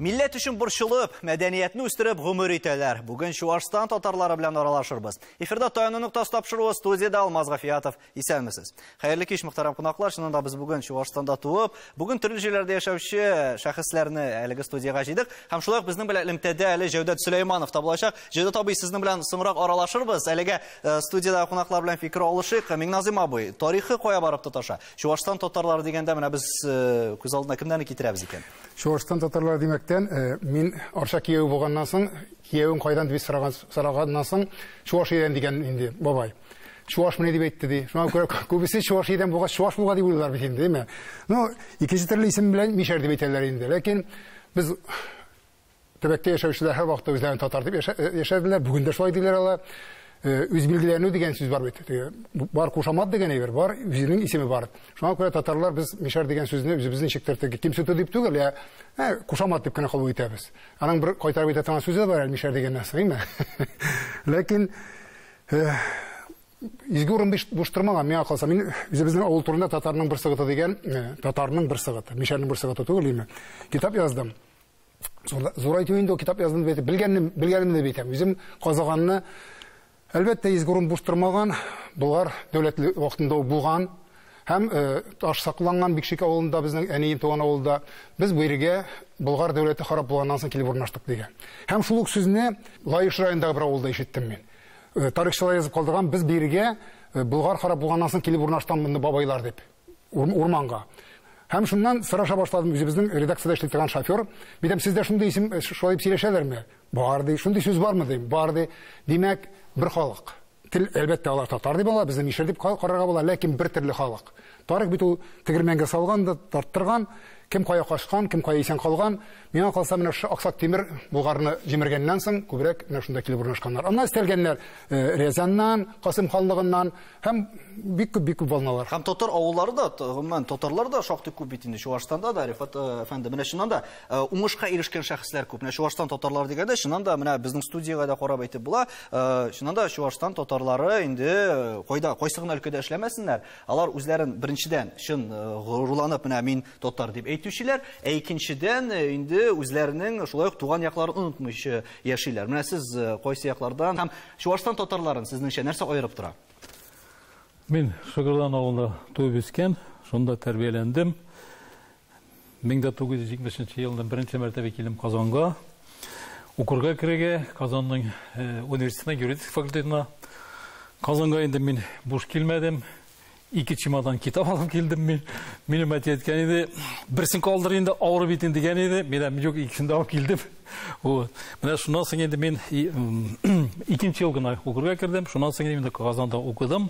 Милләт өчен борчылып, мәдәниятне үстереп гомер итәләр. Бүген Чуашстан татарлары белән аралашырбыз. Эфирда Таяну ноктасы тапшыруы, студиядә Алмаз Гафиятов. Исәнмесез. Хәерле кич, мөхтәрәм кунаклар. Чыннан да без бүген Чуашстанда туып, бүген төрле җирләрдә яшәүче шәхесләрне әлеге студиягә җыйдык. Һәм шулай ук безнең белән элемтәдә әле Җәүдәт Сөләйманов та булачак. Җәүдәт абый, сезнең белән соңрак аралашырбыз. Әлегә студиядәге кунаклар белән фикер алышыйк. Миңназыйм абый, тарихы кая барып тоташа? Чуашстан татарлары дигәндә менә без күз алдына кемнәрне китерәбез икән? Чуашстан татарлары димәктән, мин Арча кияве булганнан соң, киявең кайдан дип сораганнан соң, Чуашиядән дигән инде бабай. Чуаш менә дип әйтте ди. Шуңа күрә күбесе Чуашиядән булгач, Чуаш булга дип уйлыйлар бит инде, әйме? Ну, икенче төрле исем белән Мишәр дип әйтәләр инде. Ләкин без төбәктә яшәүчеләр һәрвакытта үзләрен татар дип яшәделәр. Бүген дә шулай диләр алар. Үз билгеләнү дигән сүз бар бит. Бар кушамат дигән әйбер бар, үзенең исеме бар. Шуңа күрә татарлар без мишәр дигән сүзне үзебез ничектер теге кимсетү дип түгел, я кушамат дип кенә кабул итәбез. Аның бер кайтарып әйтә торган сүзе бар әле мишәр дигән нәрсә, әйме? Ләкин изге урын буш тормаган, миңа калса, мин үзебезнең авыл турында татарның бер сыгыты дигән, татарның бер сыгыты, мишәрнең бер сыгыты түгел, әйме? Китап яздым. Зур әйтү инде, китап яздым дип әйтеп, белгәнемне дип әйтәм. Үзем казыганны, әлбәттә, изге урын буш тормаган, Болгар дәүләте вакытында ук булган һәм таш сакланган Бикшик авылында, безнең әнием туган авылда, без бу җиргә Болгар дәүләте харап булганнан соң килеп урнаштык дигән. Һәм шул ук сүзне Лаеш районындагы бер авылда ишеттем мин. Тарихчылар язып калдырган, без бирегә Болгар харап булганнан соң килеп урнаштан монда бабайлар дип, урманга. Һәм шуннан сораша башладым, үзебезнең редакциядә эшли торган шофер. Мин әйтәм, сездә шундый исем, шулай дип сөйләшәләрме? Бар ди. Шундый сүз бармы дим? Бар ди. Димәк, бер халык. Тел, әлбәттә, алар татар дип ала, безне мишәр дип карарга була, ләкин бер төрле халык. Тарих бит ул тегермәнгә салган да, тарттырган, кем кая качкан, кем кая исән калган. Миңа калса, менә шушы Аксак Тимер Болгарны җимергәннән соң күбрәк менә шунда килеп урнашканнар. Аннан өстәлгәннәр Рязаннан, Касым ханлыгыннан һәм бик күп, бик күп волналар. Һәм татар авыллары да, гомумән, татарлар да шактый күп бит инде Чуашстанда да, Рифат әфәнде. Менә чыннан да уңышка ирешкән шәхесләр күп. Менә Чуашстан татарлары дигәндә, чыннан да менә безнең студиягә дә карап әйтеп була. Чыннан да Чуашстан татарлары инде кайда, кайсы гына өлкәдә эшләмәсеннәр, алар үзләрен беренчедән чын горурланып, менә мин татар дип әйтүчеләр, ә икенчедән инде үзләренең шулай ук туган якларын онытмыйча яшиләр. Менә сез кайсы яклардан һәм Чуашстан татарларын сезнеңчә нәрсә аерып тора? Мин Шыгырдан авылында туып үскән, шунда тәрбияләндем. 1970 елда беренче мәртәбә килдем Казанга. Укырга керергә, Казанның университетына, юридик факультетына. Казанга инде мин буш килмәдем. 2 чемодан китап алып килдем мин. Минем әти әйткән иде, берсен калдыр инде, авырып бит инде дигән иде. Мин әм юк, икесен дә алып килдем. Вот. Менә шуннан соң инде мин икенче ел гына укырга кердем. Шуннан соң инде Казанда укыдым.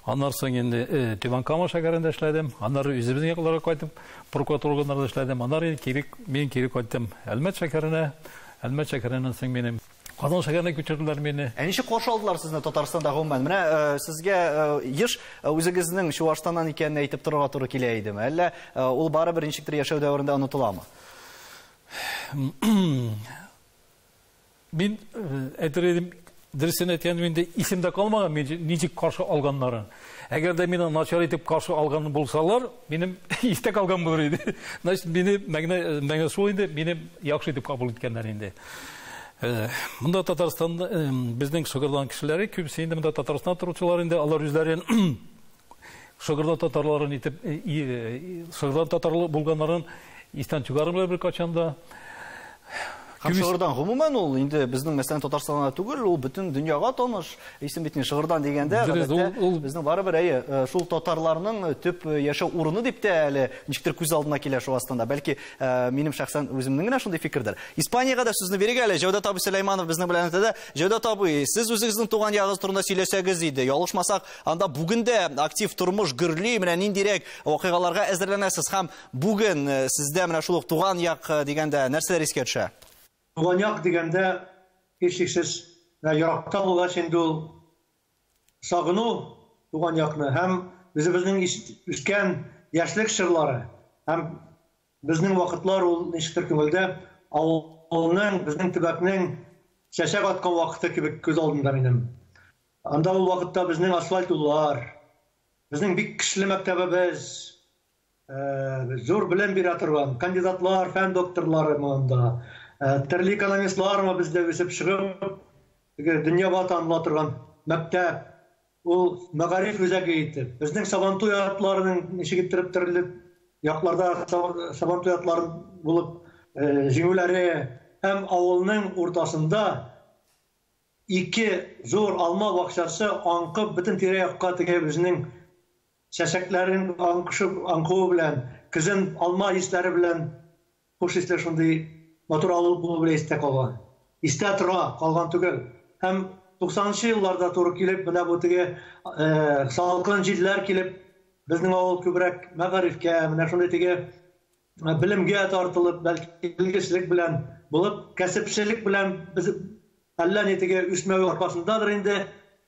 Аннан соң инде Түбән Кама шәһәрендә эшләдем. Аннары үзебезнең якларга кайтып, прокуратура органнарында эшләдем. Аннары инде мин кире кайттым Әлмәт шәһәренә. Әлмәт шәһәреннән соң минем Казан шәһәренә күчерделәр мине. Ә ничек каршы алдылар сезне Татарстанда гомумән? Менә сезгә еш үзегезнең Чуашстаннан икәнен әйтеп торырга туры килә идеме? Әллә ул барыбер ничектер яшәү дәверендә онытыламы? Мин әйтер идем, дөресен әйткәндә, инде исемдә калмаган, мин ничек каршы алганнарын. Әгәр дә мине начар итеп каршы алган булсалар, минем истә калган булыр иде. Значит, мине мәгънә шул инде, мине яхшы итеп кабул иткәннәр инде. Монда Татарстанда безнең Шыгырдан кешеләре күбесе инде монда Татарстанда торучылар инде, алар үзләрен Шыгырдан татарларын итеп, Шыгырдан татарлы булганнарын истән чыгармыйлар бер качан да. Һәм Шыгырдан гомумән ул инде безнең, мәсәлән, Татарстанда түгел, ул бөтен дөньяга таныш исем бит инде. Шыгырдан дигәндә, Дөрес, гадәттә, ул безнең барыбер, әйе, шул татарларның төп яшәү урыны дип тә әле ничектер күз алдына килә шул астында. Бәлки, минем шәхсән үземнең генә шундый фикердер. Испаниягә дә сүзне бирик әле. Җәүдәт абый Сөләйманов безнең белән әйтә дә. Җәүдәт абый, сез үзегезнең туган ягыгыз турында сөйләсәгез иде. Ялгышмасак, анда бүген дә актив тормыш гөрли, менә ниндирәк вакыйгаларга әзерләнәсез һәм бүген сездә менә шул ук туган як дигәндә нәрсәләр искә төшә? Туган як дигәндә, һичшиксез, менә еракта булгач инде ул сагыну туган якны һәм үзебезнең үскән яшьлек чорлары һәм безнең вакытлар ул ничектер күңелдә авылның, безнең төбәкнең чәчәк аткан вакыты кебек күз алдында минем. Анда ул вакытта безнең асфальт юллар, безнең бик көчле мәктәбебез, Зур белем бирә торган кандидатлар, фән докторлары монда, төрле экономистлармы бездә үсеп чыгып, дөньяга таныла торган мәктәп, ул мәгариф үзәге итеп. Безнең Сабантуй атларының ничек иттереп төрле якларда Сабантуй атлары булып җиңүләре һәм авылның уртасында ике зур алма бакчасы аңкып бөтен тирә-якка теге безнең чәчәкләрен аңкышып аңкуы белән, көзен алма исләре белән хуш исле шундый матур авыл булу белән истә калган. Истә тора, калган түгел. Һәм 90нчы елларда туры килеп, менә бу теге салкын җилләр килеп, безнең авыл күбрәк мәгарифкә, менә шундый теге белемгә тартылып, бәлки белгечлек белән булып, кәсепчелек белән без әллә ни теге үсмәү аркасындадыр инде,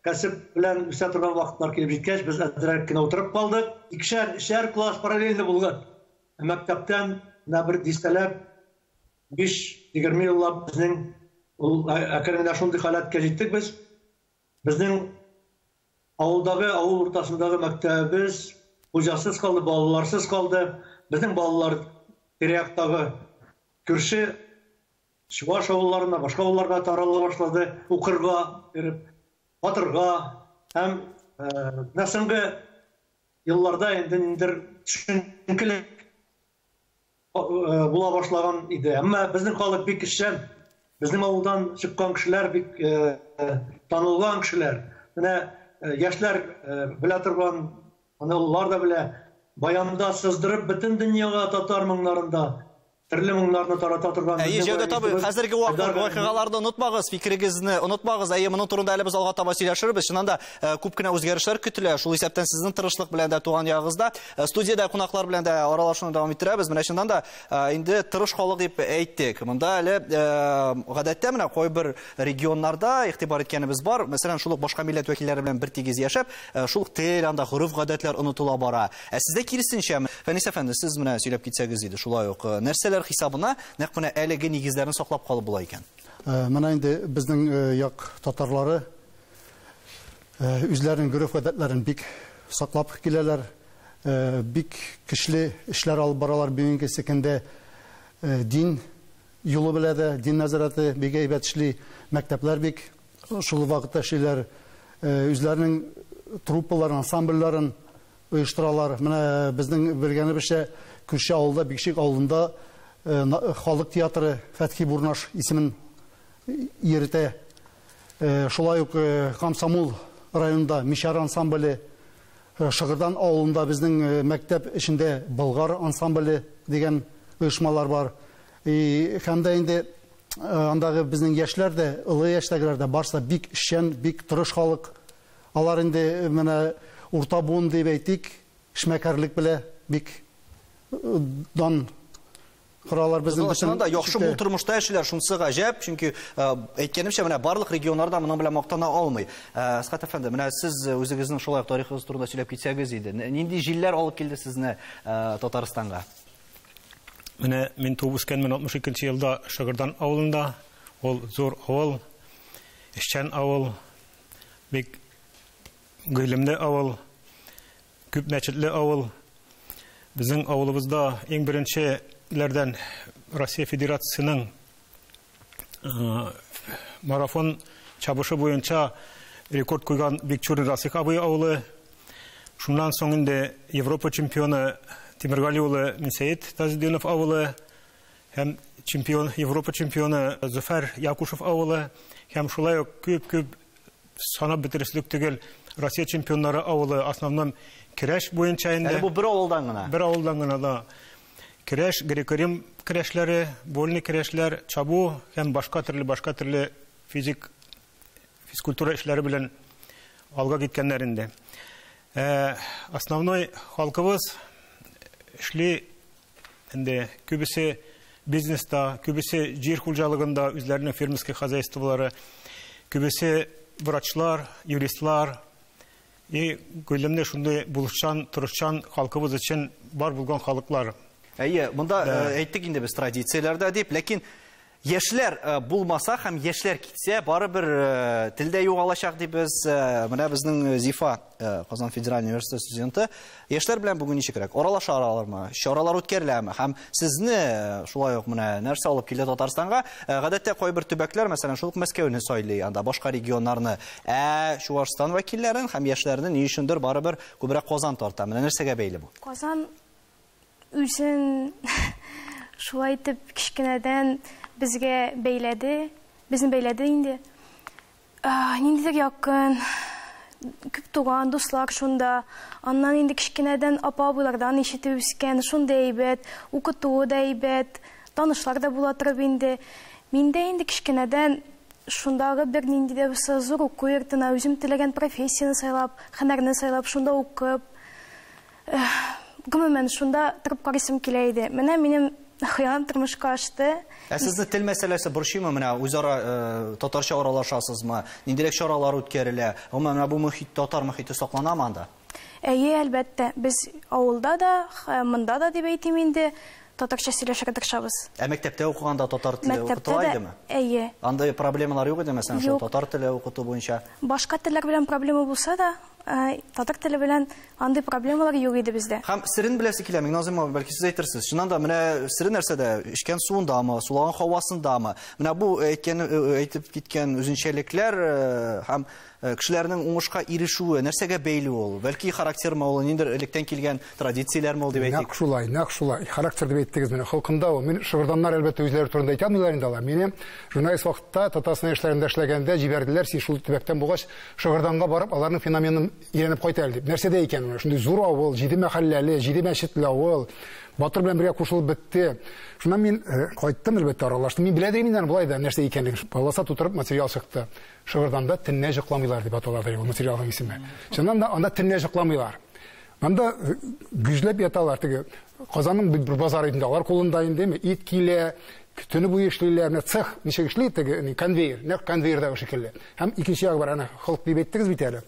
кәсеп белән үсә торган вакытлар килеп җиткәч, без әзрәк кенә утырып калдык. Икешәр, өчәр класс параллельно булган. Мәктәптән менә бер дистәләп 5-20 еллап безнең ул әкрен генә шундый халәткә җиттек без. Безнең авылдагы, авыл уртасындагы мәктәбебез хуҗасыз калды, балаларсыз калды. Безнең балалар тирә-яктагы күрше чуваш авылларына, башка авылларга тарала башлады, укырга йөреп, батырга һәм менә соңгы елларда инде ниндидер төшенкелек була башлаган иде. Әмма безнең халык бик эшчән. Безнең авылдан чыккан кешеләр бик танылган кешеләр. Менә яшьләр белә торган, аны олылар да белә, баянда сыздырып бөтен дөньяга татар моңнарында төрле моңнарны тарата торган. Әйе, Җәүдәт абый, хәзерге вакыйгаларны онытмагыз, фикерегезне онытмагыз. Әйе, моның турында әле без алга таба сөйләшербез. Чыннан да күп кенә үзгәрешләр көтелә. Шул исәптән сезнең тырышлык белән дә туган ягыгызда, студиядә кунаклар белән дә аралашуны дәвам иттерәбез. Менә чыннан да инде тырыш халык дип әйттек. Монда әле гадәттә менә кайбер регионнарда игътибар иткәнебез бар. Мәсәлән, шул ук башка милләт вәкилләре белән бер тигез яшәп, шул ук тел, анда гореф-гадәтләр онытыла бара. Ә сездә киресенчә, Фәнис әфәнде, сез менә сөйләп китсәгез иде, шулай ук нәрсәләр хисабына нәкъ менә әлеге нигезләрне саклап калып була икән? Менә инде безнең як татарлары үзләренең гореф-гадәтләрен бик саклап киләләр, бик көчле эшләр алып баралар. Бүгенге көндә дин юлы белә дә, дин нәзарәте бик әйбәт эшли, мәктәпләр бик шул вакытта эшлиләр, үзләренең труппаларын, ансамбльләрен оештыралар. Менә безнең белгәнебезчә, күрше авылда, Бикшик авылында халык театры Фәтхи Бурнаш исемен йөртә. Шулай ук Комсомол районында Мишәр ансамбле, Шыгырдан авылында безнең мәктәп эчендә Болгар ансамбле дигән оешмалар бар. Һәм дә инде андагы безнең яшьләр дә, олы яшьтәгеләр дә барсы бик эшчән, бик тырыш халык. Алар инде менә урта буын дип әйтик, эшмәкәрлек белә бик дан коралар безнең. Чыннан да яхшы мул тормышта яшиләр, шунысы гаҗәп, чөнки әйткәнемчә, менә барлык регионнарда моның белән мактана алмый. Әсхәт әфәнде, менә сез үзегезнең шулай ук тарихыгыз турында сөйләп китсәгез иде. Нинди җилләр алып килде сезне Татарстанга? Менә мин туып үскәнмен 62 елда Шыгырдан авылында. Ул зур авыл, эшчән авыл, бик гыйлемле авыл, күп мәчетле авыл. Безнең авылыбызда иң беренчеләрдән Россия Федерациясенең марафон чабышы буенча рекорд куйган Бикчурин Расих абый авылы. Шуннан соң инде Европа чемпионы Тимиргали улы Минсәет Тазетдинов авылы һәм чемпион, Европа чемпионы Зөфәр Якушев авылы һәм шулай ук күп-күп санап бетереслек түгел Россия чемпионнары авылы, основном көрәш буенча инде. Әле бу бер авылдан гына. Бер авылдан гына да. Көрәш, греко-рим көрәшләре, вольный көрәшләр, чабу һәм башка төрле физик физкультура эшләре белән алга киткәннәр инде. Основной халкыбыз эшли инде, күбесе бизнеста, күбесе җир хуҗалыгында үзләренең фермерский хозяйстволары, күбесе врачлар, юристлар. И гыйлемне шундый булышчан, тырышчан халкыбыз өчен бар булган халыклар. Әйе, монда әйттек инде без традицияләрдә дип, ләкин Яшьләр булмаса һәм яшьләр китсә, барыбер телдә югалачак дибез. Менә безнең Зифа, Казан федераль университеты студенты, яшьләр белән бүген ничегрәк аралаша алармы? Чаралар үткәреләме? Һәм сезне шулай ук менә нәрсә алып килде Татарстанга? Гадәттә кайбер төбәкләр, мәсәлән, шул ук Мәскәүне сайлый, анда башка регионнарны. Ә Чуашстан вәкилләрен һәм яшьләрне ни өчендер барыбер күбрәк Казан тарта. Менә нәрсәгә бәйле бу? Казан үзен шулай итеп кечкенәдән безгә бәйләде, безне бәйләде инде. Ниндидер якын, күп туган, дуслар шунда. Аннан инде кечкенәдән апа-абыйлардан ишетеп үскән, шундый әйбәт, укытуы да әйбәт, танышлар да була торып инде. Мин дә инде кечкенәдән шундагы бер нинди дә булса зур уку йортына үзем теләгән профессияне сайлап, һөнәрне сайлап, шунда укып, гомумән шунда торып карыйсым килә иде. Менә минем хыялым тормышка ашты. Ә сезне тел мәсьәләсе борчыймы? Менә үзара татарча аралашасызмы? Ниндирәк чаралар үткәрелә? Гомумән, менә бу мөхит, татар мөхите сакланамы анда? Әйе, әлбәттә. Без авылда да, монда да дип әйтим инде, татарча сөйләшергә тырышабыз. Ә мәктәптә укыганда татар теле укытыла идеме? Әйе. Анда проблемалар юк иде, мәсәлән, шул татар теле укыту буенча? Башка телләр белән проблема булса да, татар теле белән андый проблемалар юк иде бездә. Һәм серен беләсе килә, Миңназым абый, бәлки сез әйтерсез. Чыннан да менә сере нәрсәдә? Эчкән суындамы, сулаган һавасындамы? Менә бу әйткән, әйтеп киткән үзенчәлекләр һәм кешеләрнең уңышка ирешүе нәрсәгә бәйле ул? Бәлки характермы ул, ниндидер электән килгән традицияләрме ул дип әйтик? Нәкъ шулай, нәкъ шулай. Характер дип әйттегез менә, холкында ул. Мин Шыгырданнар әлбәттә үзләре турында әйтә алмыйлар инде алар. Мине журналист вакытта Татарстан яшьләрендә эшләгәндә җибәрделәр, син шул төбәктән булгач, Шыгырданга барып, аларның феноменын өйрәнеп кайт әле дип. Нәрсәдә икән ул? Шундый зур авыл, 7 мәхәлләле, 7 мәчетле авыл. Батыр белән бергә кушылып бетте. Шуннан мин кайттым, әлбәттә, аралаштым. Мин белә идем инде болай да нәрсә икәнлеген. Полоса тутырып материал чыкты. Шыгырданда төнлә йокламыйлар дип атала ул материалның исеме. Чыннан да анда төнлә йокламыйлар. Анда гөжләп яталар теге. Казанның бер базары инде, алар кулында инде, ит килә, төне буе эшлиләр, менә цех ничек эшли теге, конвейер, нәкъ конвейердагы шикелле. Һәм икенче ягы бар, әнә халык дип әйттегез бит әле.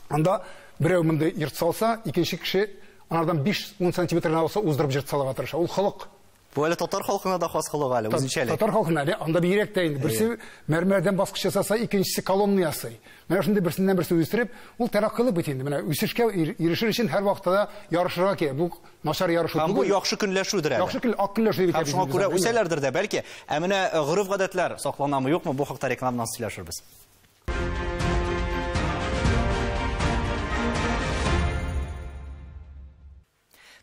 Анда берәү монда йорт салса, икенче кеше анардан 5-10 сантиметр генә булса уздырып йорт салырга тырыша. Ул халык. Бу әле татар халкына да хас холык әле, үзенчәлек. Татар халкына әле, анда бигрәк тә инде. Берсе мәрмәрдән баскыч ясаса, икенчесе колонна ясый. Менә шундый берсеннән берсе үстереп, ул тәрәккыйлык бит инде. Менә үсешкә ирешер өчен һәр вакытта да ярышырга кирәк. Бу начар ярышу түгел. Бу яхшы көнләшүдер әле. Яхшы көн, ак көнләшү дип әйтәбез. Шуңа күрә үсәләрдер дә, бәлки. Ә менә гореф-гадәтләр сакланамы, юкмы? Бу хакта рекламадан сөйләшербез.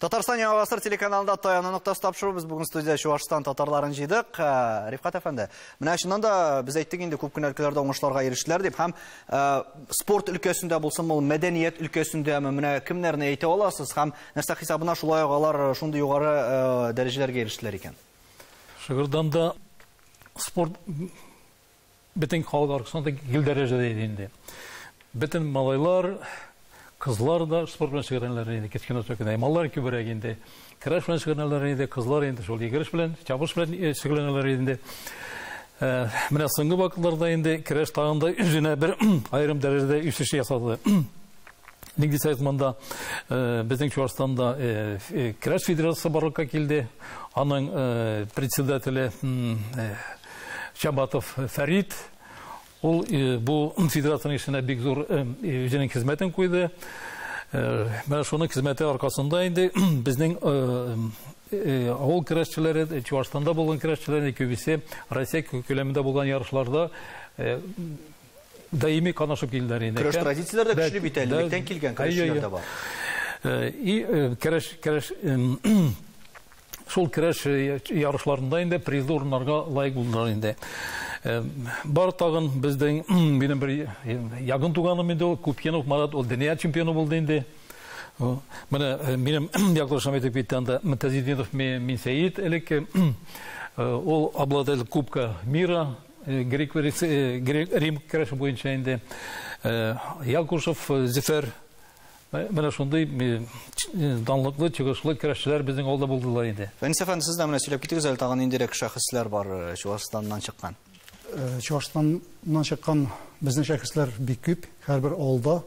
Татарстан Яңа Гасыр телеканалында Таяну ноктасы тапшыру. Без бүген студия Чуашстан татарларын җыйдык. Рифкать әфәнде, менә чыннан да без әйттек инде, күп кенә өлкәләрдә уңышларга ирештеләр дип, һәм спорт өлкәсендә булсынмы, ул мәдәният өлкәсендәме, менә кемнәрне әйтә аласыз һәм нәрсә хисабына шулай ук алар шундый югары дәрәҗәләргә ирештеләр икән? Шыгырданда спорт бөтен халык арасында гел дәрәҗәдә иде инде. Бөтен малайлар, кызлар да спорт белән шөгыльләнәләр инде, кечкенә чакта. Малайлар күбрәк инде. Көрәш белән шөгыльләнәләр инде, кызлар инде шул йөгереш белән, чабыш белән шөгыльләнәләр инде. Менә соңгы вакытларда инде көрәш тагын да үзенә бер аерым дәрәҗәдә үсеш ясады. Ник дисәгез, монда безнең Чуашстанда көрәш федерациясе барлыкка килде. Аның председателе Чабатов Фәрит. Ул бу федерациянең эшенә бик зур үзенең хезмәтен куйды. Менә шуның хезмәте аркасында инде безнең авыл көрәшчеләре, Чуашстанда булган көрәшчеләрнең күбесе Россия күләмендә булган ярышларда даими катнашып килделәр инде. Көрәш традицияләре дә көчле бит әле, электән килгән көрәшчеләр дә бар. И көрәш, шул көрәш ярышларында инде призлы урыннарга лаек булдылар инде. Бар тагын безнең, минем бер якын туганым инде ул, Купкинов Марат, ул дөнья чемпионы булды инде. Менә минем якташым әйтеп китте анда Мөтәзетдинов Минсәет элек, ул обладатель Кубка мира, грек, Рим көрәше буенча инде. Якушев Зөфәр, менә шундый данлыклы, чыгышлы көрәшчеләр безнең алда булдылар инде. Фәнис әфәнде, сез дә менә сөйләп китегез әле, тагын ниндирәк шәхесләр бар Чуашстаннан чыккан? Чуашстаннан чыккан безнең шәхесләр бик күп, һәрбер авылда.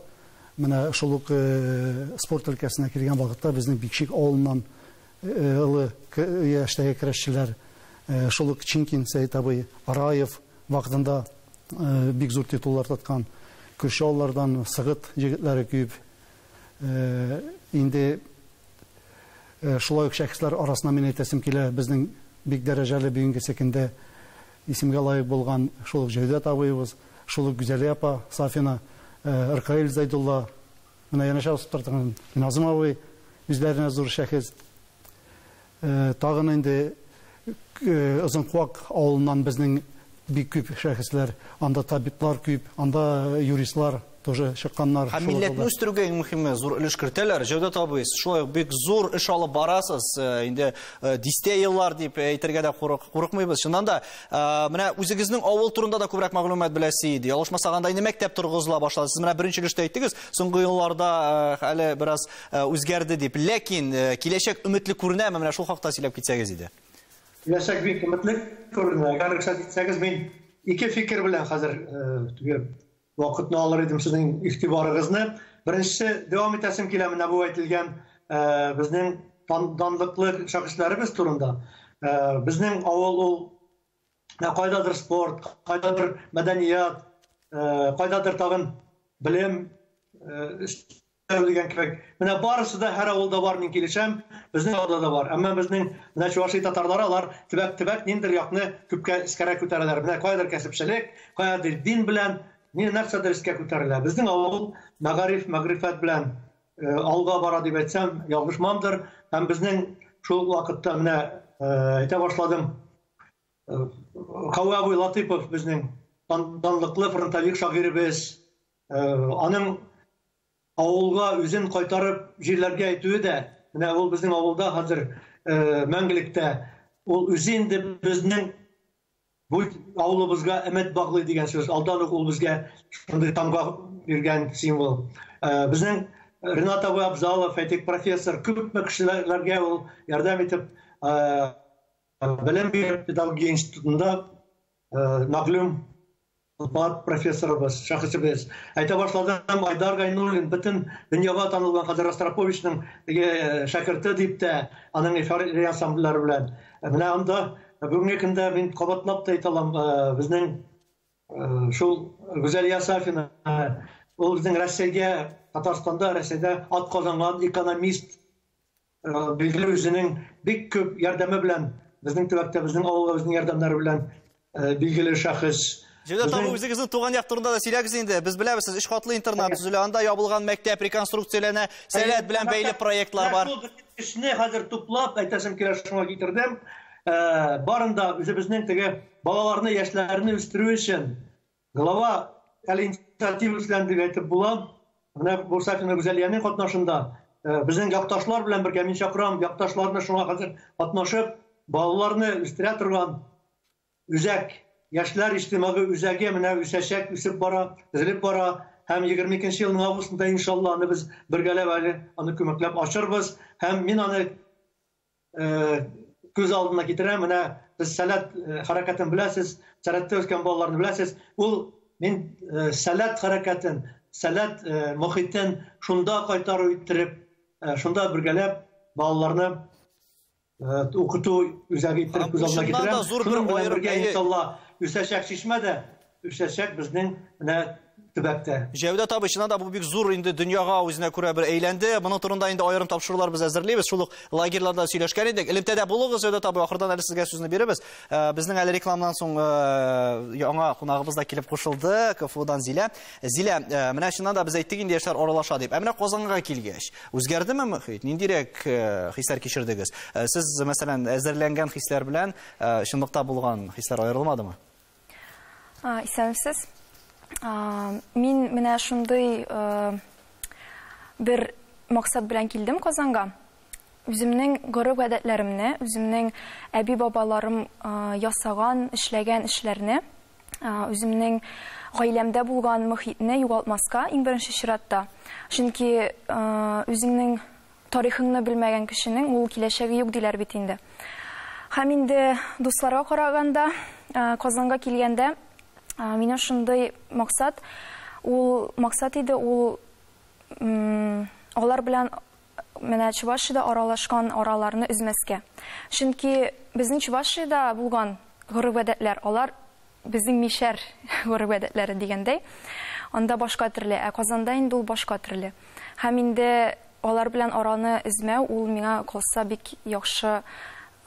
Менә шул ук спорт өлкәсенә килгән вакытта безнең Бикшик авылыннан олы яшьтәге көрәшчеләр Шул ук Чинкин Сәет абый, Араев вакытында бик зур титуллар тоткан. Күрше авыллардан Сыгыт егетләре күп. Инде шулай ук шәхесләр арасына мин әйтәсем килә, безнең бик дәрәҗәле бүгенге көндә исемгә лаек булган шул ук Җәүдәт абыебыз, шул ук Гүзәлия апа Сафина, Ркаил Зайдулла, менә янәшә басып торган Назым абый үзләренә зур шәхес. Тагын инде Озынкуак авылыннан безнең бик күп шәхесләр, анда табиблар күп, анда юристлар тоже чыкканнар. Һәм милләтне үстерүгә иң мөһиме зур өлеш кертәләр. Җәүдәт абый, шулай ук бик зур эш алып барасыз. Инде дистә еллар дип әйтергә дә курыкмыйбыз. Чыннан да, менә үзегезнең авыл турында да күбрәк мәгълүмат беләсе иде. Ялгышмасак, анда инде мәктәп торгызыла башлады. Сез менә беренче өлештә әйттегез, соңгы елларда әле бераз үзгәрде дип. Ләкин киләчәк өметле күренәме? Менә шул хакта сөйләп китсәгез иде. Киләчәк бик өметле күренә. Әгәр рөхсәт итсәгез, мин ике фикер белән хәзер вакытны алыр идем сезнең игътибарыгызны. Беренчесе, дәвам итәсем килә менә бу әйтелгән безнең данлыклы шәхесләребез турында. Безнең авыл ул кайдадыр спорт, кайдадыр мәдәният, кайдадыр тагын белем дигән кебек. Менә барысы да һәр авылда бар, мин килешәм, безнең авылда да бар. Әмма безнең менә Чувашия татарлары алар төбәк-төбәк ниндер якны күпкә эскәрәк күтәрәләр. Менә кайдыр кәсепчелек, кайдыр дин белән ни нәрсәдер эскә күтәрелә. Безнең авыл мәгариф, мәгърифәт белән алга бара дип әйтсәм, ялгышмамдыр. Һәм безнең шул вакытта менә әйтә башладым, Кауи абый Латыпов безнең данлыклы фронтовик шагыйребез. Аның авылга үзен кайтарып җирләргә әйтүе дә, менә ул безнең авылда хәзер мәңгелектә, ул үзе инде безнең бу авылыбызга өмет баглый дигән сүз. Алдан ук ул безгә шундый тамга биргән символ. Безнең Ренат абый Абзалов, әйтик, профессор, күпме кешеләргә ул ярдәм итеп, белем биреп, педагогия институтында мәгълүм бар профессорыбыз, шәхесебез. Әйтә башладым, Айдар Гайнуллин бөтен дөньяга танылган хәзер Ростроповичның шәкерте дип тә, аның эфир ансамбльләре белән. Менә анда бүгенге көндә мин кабатлап та әйтә алам, безнең шул Гүзәлия Сафина, ул безнең Россиягә, Татарстанда, Россиядә ат казанган экономист, билгеле үзенең бик күп ярдәме белән, безнең төбәктә, безнең авылга үзенең ярдәмнәре белән билгеле шәхес. Җәүдәт абый, үзегезнең туган як турында да сөйләгез инде. Без беләбез, сез өч катлы интернат төзелә, анда ябылган мәктәп реконструкцияләнә, сәләт белән бәйле проектлар бар. Эшне хәзер туплап, әйтәсем килә, шуңа китердем. Барында үзебезнең теге балаларны, яшьләрне үстерү өчен глава әле инициатива белән дип әйтеп була. Менә бу Сафина Гүзәлиянең катнашында безнең якташлар белән бергә мин чакырам, якташларны шуңа хәзер катнашып, балаларны үстерә торган үзәк, яшьләр иҗтимагый үзәге менә үсәчәк, үсеп бара, төзелеп бара. Һәм 22 елның августында иншалла аны без бергәләп әле аны күмәкләп ачырбыз. Һәм мин аны күз алдына китерәм. Менә сез сәләт хәрәкәтен беләсез, сәләттә үскән балаларны беләсез. Ул мин сәләт хәрәкәтен, сәләт мохитен шунда кайтару иттереп, шунда бергәләп балаларны укыту үзәге иттереп күз алдына китерәм. Шуның белән бергә иншалла үсәчәк чишмә дә, үсәчәк безнең менә төбәктә. Җәүдәт абый, чыннан да бу бик зур инде дөньяга үзенә күрә бер әйләнде. Моның турында инде аерым тапшырулар без әзерлибез. Шул ук лагерьларда сөйләшкән идек. Элемтәдә булыгыз, Җәүдәт абый, ахырдан әле сезгә сүзне бирәбез. Безнең әле рекламадан соң яңа кунагыбыз да килеп кушылды, КФУдан Зилә. Зилә, менә чыннан да без әйттек инде яшьләр аралаша дип. Ә менә Казанга килгәч, үзгәрдеме мөхит? Ниндирәк хисләр кичердегез? Сез, мәсәлән, әзерләнгән хисләр белән чынлыкта булган хисләр аерылмадымы? Исәнмесез. Мин менә шундый бер максат белән килдем Казанга. Үземнең гореф-гадәтләремне, үземнең әби-бабаларым ясаган, эшләгән эшләрне, үземнең гаиләмдә булган мөхитне югалтмаска иң беренче чиратта. Чөнки үзеңнең тарихыңны белмәгән кешенең ул киләчәге юк диләр бит инде. Һәм инде дусларга караганда, Казанга килгәндә, минем шундый максат, ул максат иде, ул алар белән Менә Чувашиядә аралашкан араларны өзмәскә. Чөнки безнең Чувашиядә булган гореф-гадәтләр, алар безнең мишәр гореф-гадәтләре дигәндәй, анда башка төрле, ә Казанда инде ул башка төрле. Һәм инде алар белән араны өзмәү, ул миңа калса бик яхшы,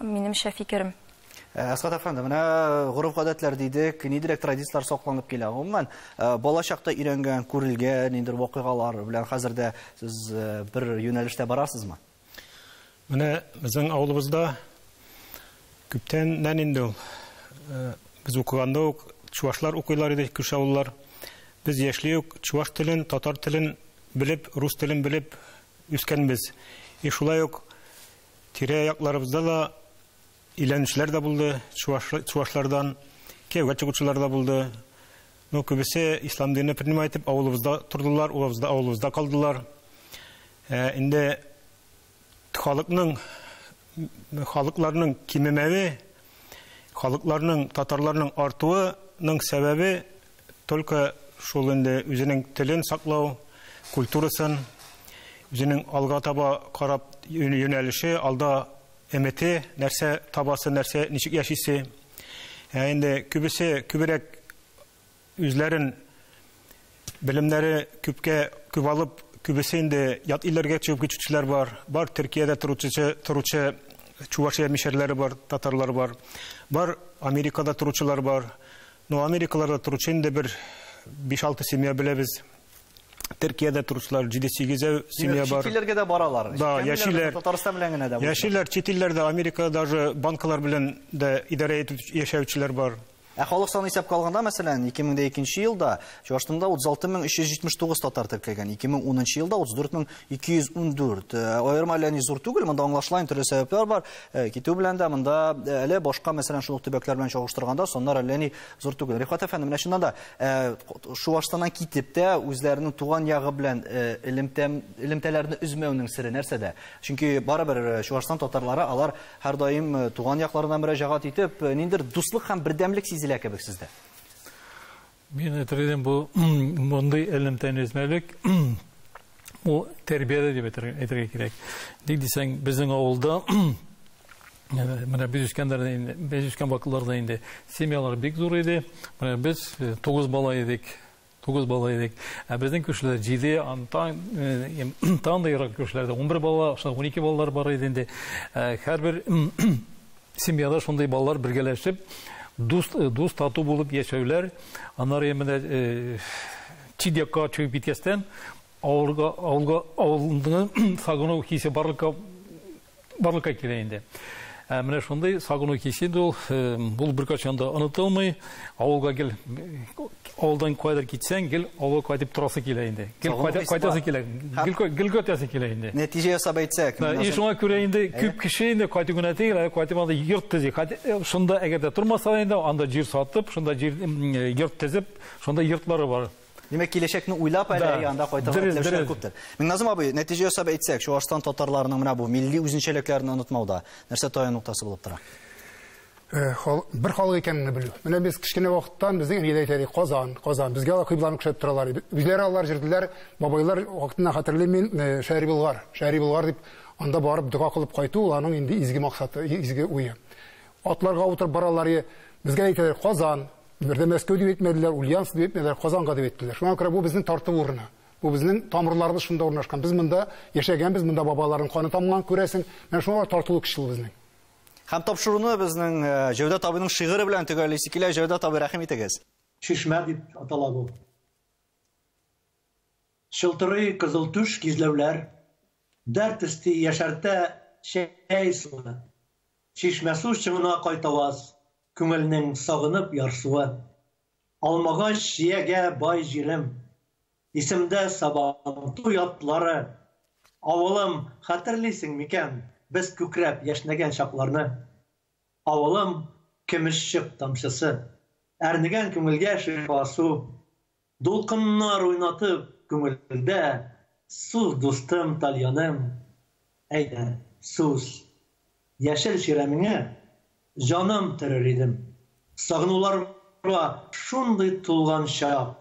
минемчә, фикерем. Әсгать әфәнде, менә гореф-гадәтләр дидек, ниндирәк традицияләр сакланып килә? Гомумән, балачакта өйрәнгән, күрелгән ниндидер вакыйгалар белән хәзер дә сез бер юнәлештә барасызмы? Менә безнең авылыбызда күптәннән инде ул. Без укыганда ук чувашлар укыйлар иде, күрше авыллар. Без яшьли үк чуваш телен, татар телен белеп, рус телен белеп үскәнбез. И шулай ук тирә-якларыбызда да өйләнүчеләр дә булды, чувашлардан, кияүгә чыгучылар да булды. Но күбесе ислам динен принимать итеп авылыбызда тордылар, авылыбызда калдылар. Инде халыкларның кимемәве, халыкларның, татарларның артуының сәбәбе только шул инде үзенең телен саклау, культурасын, үзенең алга таба карап юнәлеше, алда өмете, нәрсә табасы, нәрсә ничек яшисе. Инде күбесе күбрәк үзләрен белемнәре күпкә күп алып, күбесе инде ят илләргә чыгып китүчеләр бар. Бар Төркиядә торучы Чувашия мишәрләре бар, татарлар бар. Бар Америкада торучылар бар. Но Америкаларда торучы инде бер 5-6 семья беләбез. Төркиядә торучылар 7-8 семья бар. Чит илләргә дә баралар. Да, яшиләр. Татарстан белән генә дә. Яшиләр чит илләрдә, Америкада даже банкалар белән дә идарә итеп яшәүчеләр бар. Ә халык саны исәпкә алганда, мәсәлән, 2002 елда Чувашстанда 36379 татар теркәлгән, 2010 елда 34214. Аерма әллә ни зур түгел, монда аңлашыла, төрле сәбәпләр бар. Китү белән дә монда әле башка, мәсәлән, шул ук төбәкләр белән чагыштырганда саннар әллә ни зур түгел. Рифкать әфәнде, менә чыннан да Чувашстаннан китеп тә үзләренең туган ягы белән элемтәләрне өзмәүнең сере нәрсәдә? Чөнки барыбер Чувашстан татарлары алар һәрдаим туган якларына мөрәҗәгать итеп, ниндидер дуслык һәм бердәмлек сизелә кебек сездә. Мин әйтер идем, бу мондый элемтәне өзмәлек, ул тәрбиядә дип әйтергә кирәк. Ник дисәң, безнең авылда менә без үскәннәрдә инде, без үскән вакытларда инде семьялар бик зур иде. Менә без 9 бала идек. 9 бала идек. Ә безнең күршеләр 7, тан да ерак күршеләрдә 11 бала, шунда 12 балалар бар иде инде. Һәрбер семьяда шундый балалар бергәләшеп, дус тату булып яшәүләр. Аннары менә чит якка чыгып киткәчтән, авылның сагыну хисе барлыкка килә инде. Менә шундый сагыну хисе инде ул, ул беркайчан да онытылмый. Авылга гел, авылдан кайдыр китсәң, гел авылга кайтып торасы килә инде. Гел кайтасы килә, гел кайтасы килә инде. Нәтиҗә ясап әйтсәк, И шуңа күрә инде күп кеше инде кайту гына түгел, ә кайтып анда йорт төзи. Шунда әгәр дә тормаса инде, анда җир сатып, шунда җир йорт төзеп, шунда йортлары бар. Демәк, киләчәкне уйлап әле янда кайтырга теләүчеләр күптер. Миңназым абый, нәтиҗә ясап әйтсәк, Чувашстан татарларының менә бу милли үзенчәлекләрен онытмауда нәрсә таяну ноктасы булып тора? Бер халык икәнне белү. Менә без кечкенә вакыттан безнең әниләр әйтә иде, Казан, Казан. Безгә алар кыйбланы күрсәтеп торалар иде. Үзләре алар җирделәр, бабайлар вакытыннан хәтерлим мин, Шәһри Болгар, Шәһри Болгар дип анда барып дога кылып кайту, ул аның инде изге максаты, изге уе. Атларга утырып баралар иде. Безгә әйтәләр, Казан. Бердә Мәскәү дип әйтмәделәр, Ульяновск дип әйтмәделәр, Казанга дип әйттеләр. Шуңа күрә бу безнең тарту урыны. Бу безнең тамырларыбыз шунда урнашкан. Без монда яшәгәнбез, монда бабаларның каны тамган, күрәсең. Менә шуңа тартылу көчле безнең. Һәм тапшыруны безнең Җәүдәт абыйның шигыре белән төгәллисе килә. Җәүдәт абый, рәхим итегез. Чишмә дип атала бу. Чылтырый кызыл түш кизләүләр, дәрт өсти яшәртә чәй суы. Чишмә су чыңына кайтаваз, күңелнең сагынып ярсуы. Алмагач чиягә бай җирем, исемдә Сабантуй атлары. Авылым, хәтерлисең микән, без күкрәп яшьнәгән чакларны? Авылым, көмеш чык тамчысы, әрнегән күңелгә шифа су. Дулкыннар уйнатып күңелдә, суз дустым тальяным. Әйдә, суз. Яшел чирәмеңә җаным төрер идем. Сагынуларга шундый тулган чак.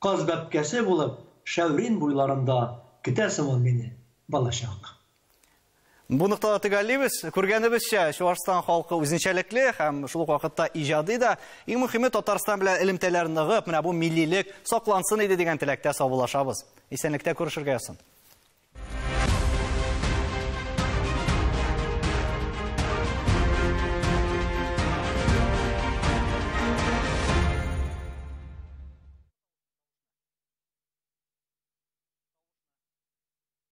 Каз бәбкәсе булып, Шәүрин буйларында көтәсең ул мине, балачак. Бу ноктада төгәллибез. Күргәнебезчә, Чуашстан халкы үзенчәлекле һәм шул ук вакытта иҗади да. Иң мөһиме Татарстан белән элемтәләр ныгып, менә бу миллилек саклансын иде дигән теләктә саубуллашабыз. Исәнлектә күрешергә язсын.